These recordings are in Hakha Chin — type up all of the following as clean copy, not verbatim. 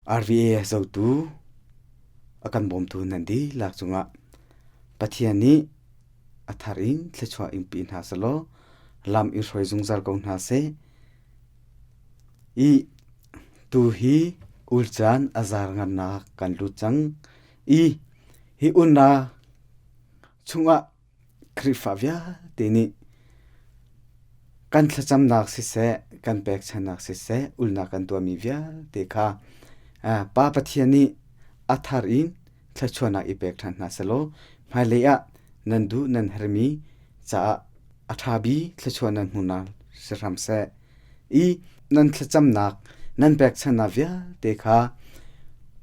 RVA zotu a kan bawmtu nan dihlak cungah Pathian nih a thar in thluachuah in pe hna selaw lam in hruai zungzal ko hna seh. I tu hi ulcaan a zar ngannak kan lut cang i hi unnak chungah Khrihfa vialte nih kan thlacamnak siseh, kan pekchannak siseh, ulnak kan tuahmi vialte kha Pa Pathian nih a thar in thluachuahnak i pek ṭhan hna sehlaw hmailei ah nan duh nan herhmi caah a ṭha bik thluachuah nan hmuhnak si hram seh. I nan thlacamnak nan pekchanhnak vialte kha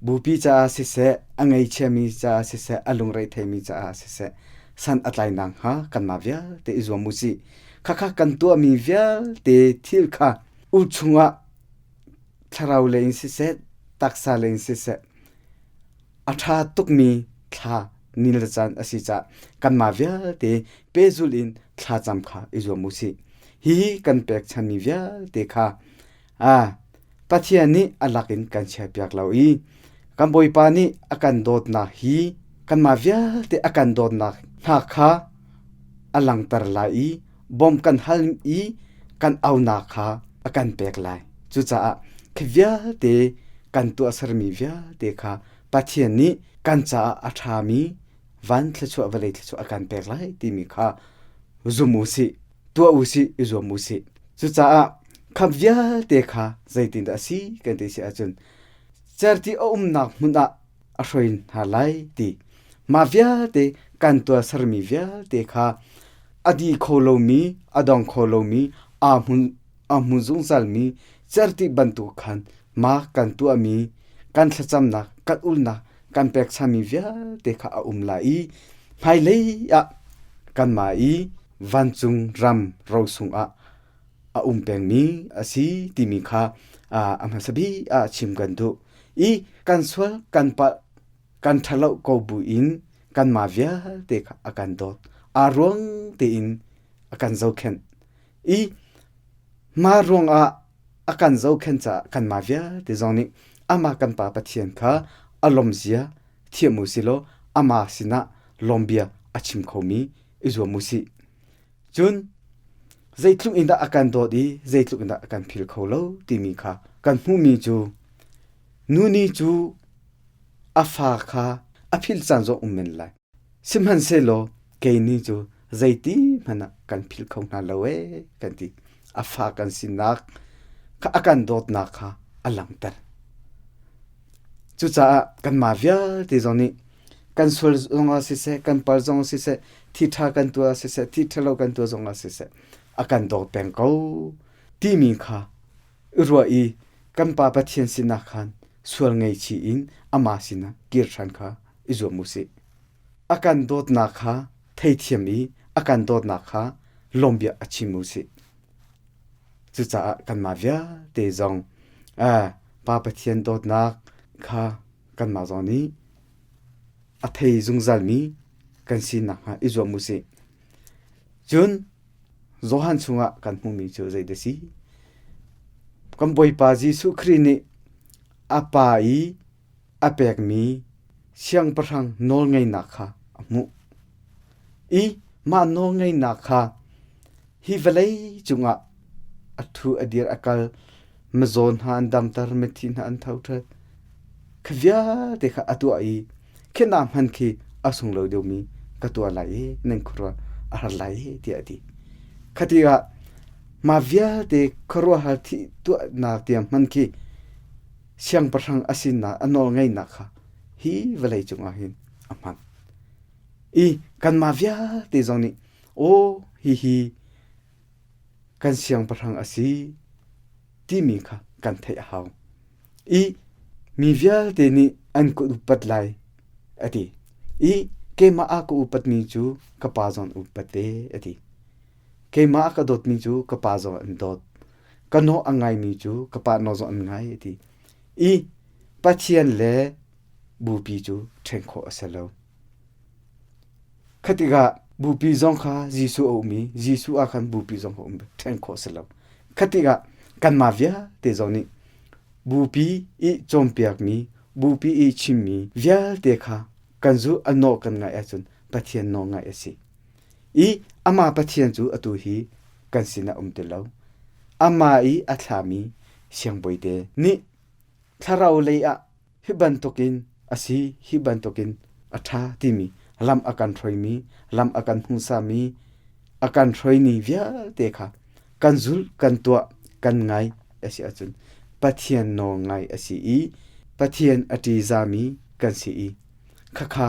bupi caah siseh, a ngeichiami caah siseh, a lungretheimi caah siseh, san a tlai nakhnga kanmah vialte i zuam u sih. Khakha kan tuahmi vialte thil kha u chungah thlarau lei in siseh, taksa lei in siseh, a ṭha tukmi thla ni le caan a si caah kanmah vialte pehzulh in thlacam kha i zuam u sih. Hihi kan pekchanmi vialte kha Pathian nih a lak in kan chiahpiak lo i kan Bawipa nih a kan dawtnak hi kanmah vialte a kan dawtnak hna kha a langhter lai i bawm kan hal i kan aunak kha a kan pek lai. Cucaah khi vialte kan tuahsermi vialte kha Pathian nih kan caah a ṭhami van thluachuah vawlei thluachuah a kan pek lai timi kha zum u sih, tuah u sih, i zuam u sih. Cucaah kha vialte kha zeitindah a si kan ti si ahcun certi a umnak hmun ah a hruai hna lai ti mah vialte kan tuahsermi vialte kha a di kho lomi a dong kho lomi aa hmun a hmun zungzalmi certi bantuk khan mah kan tuahmi kan thlacamnak kan ulnak kan pekchami vialte kha a um lai i hmailei ah kanmah i vancung ram rosung ah a um pengmi a si timi kha a hmasa bik ah chim kan duh i kan sual kan palh kan ṭhalo ko buin kanmah vialte kha a kan dawt aa ruang tein a kan zohkhenh i mah ruangah a kan zohkhenh caah kanmah vialte zong nih amah kan Pa Pathian kha a lawmzia thiam u silaw amah sinah lawmbia a chim khomi i zuam u sih. Cun zeitluk in dah a kan dawt i zeitluk in dah a kan phil kho lo timi kha kan hmuhmi cu nu nih cu a fa kha a philh caan zong um men lai. Sihmanhsehlaw kei nih cu zeiti hmanh ah kan philh kho hna lo ee kan ti. A fa kan sinak kha a kan dawtnak kha a langhter. Cucaah kanmah vialte zong nih kan sual zongah siseh, kan pal zongah siseh, thi ṭha kan tuah siseh, thi ṭhalo kan tuah zongah siseh, a kan dawt peng ko timi kha i ruah i kan Pa Pathian sinah khan sual ngeichih in amah sinah kir ṭhan kha i zuam u sih. A kan dawtnak kha theithiam i a kan dawtnak kha lawmbia a chim u sih. Cucaah kanmah vialte zong Pa Pathian dawtnak kha kanmah zong nih a thei zungzalmi kan si nakhnga i zuam u sih. Cun Johan chungah kan hmuhmi cu zeidah si? Kan Bawipa Jesuh Khrih nih a Pa i a pekmi siangpahrang nawlngeihnak kha a hmuh. I mah nawlngeihnak kha hi vawlei cungah a ṭhu a dir a kal mizaw hna an damter mithi hna an thoṭhat kha vialte kha a tuah i khi hna hmanh khi a sunglawi deuhmi ka tuah lai i nan khuaruah a har lai i tiah a ti. Kha tikah mah vialte khuaruahhar thih tuahnak tiang hmanh khi siangpahrang a sinak a nawlngeihnak kha hi vawlei cungah hin a hman. I kanmah vialte zong nih aw hihi kan siangpahrang a si timi kha kan theih a hau. I mi vialte nih an ka upat lai a ti. I keimah a ka upatmi cu ka pa zong an upat ve a ti. Keimah a ka dawtmi cu ka pa zong an dawt. Ka naw a ngaimi cu ka pa naw zong an ngai a ti. I Pathian le bupi cu ṭhen khawh a si lo. Kha tikah bupi zong kha Jesuh a um i Jesuh ah khan bupi zong a um ṭhen khawh a si lo. Kha tikah kanmah vialte zong nih. Bupi i cawnpiakmi, bupi i chimmi vialte kha kan zulh a nawh kan ngaih ahcun Pathian nawl ngaih a si. I amah Pathian cu atu hi kan sinah um ti lo. Amah i a thlami siangbawite nih thlarau lei ah hi bantukin a si, hi bantukin a ṭha timi lam a kan hruaimi, lam a kan hmuhsami, a kan hruaimi vialte kha kan zulh, kan tuah, kan ngai a si ahcun Pathian nawl ngai a si i Pathian a ṭihzami kan si i khakha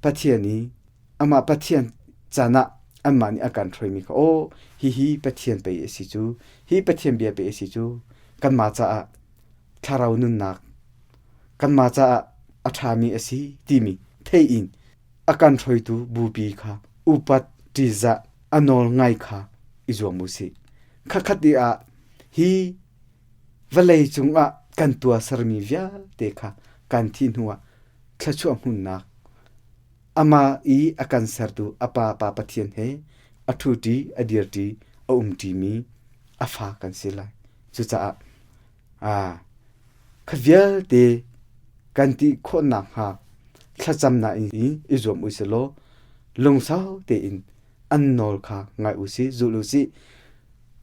Pathian i amah Pathian caan ah anmah nih a kan hruaimi kha aw hihi Pathian pei a si cu, hi Pathian bia pei a si cu, kanmah caah thlarau nunnak kanmah caah a ṭhami a si timi thei in a kan hruaitu bupi kha upat ṭihzah a nawl ngai kha i zuam u sih. Khakhat i ah hi vawlei cungah kan tuahsermi vialte kha kan thih hnuah thluachuah hmunnak amah i a kan sertu a Pa Pa Pathian he a ṭhuṭi a dirṭi a umṭimi a fa kan si lai. Cucaah kha vialte kan ti khawh nakhnga thlacamnak in i zuam u sih law lungsau tein an nawl kha ngai u sih, zul u sih.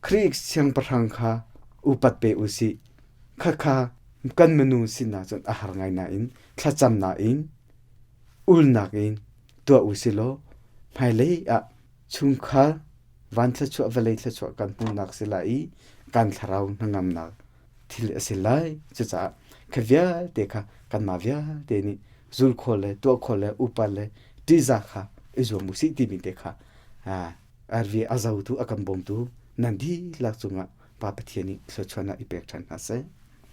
Khrih siangpahrang kha upat pe u sih. Khakha kan minung sinah cun a har ngai nain thlacamnak in ulnak in tuah u sih law hmailei ah chungkhar van thluachuah vawlei thluachuah kan hmuhnak si lai i kan thlarau hnangamnak thil a si lai. Cucaah kha vialte kha kanmah vialte nih zul khawh le tuah khawh le upat le ṭihzah kha i zuam u sih timi te kha RV a zotu a kan bawmtu nan dihlak cungah Pa Pathian nih thluachuahnak i pek ṭhan hna seh.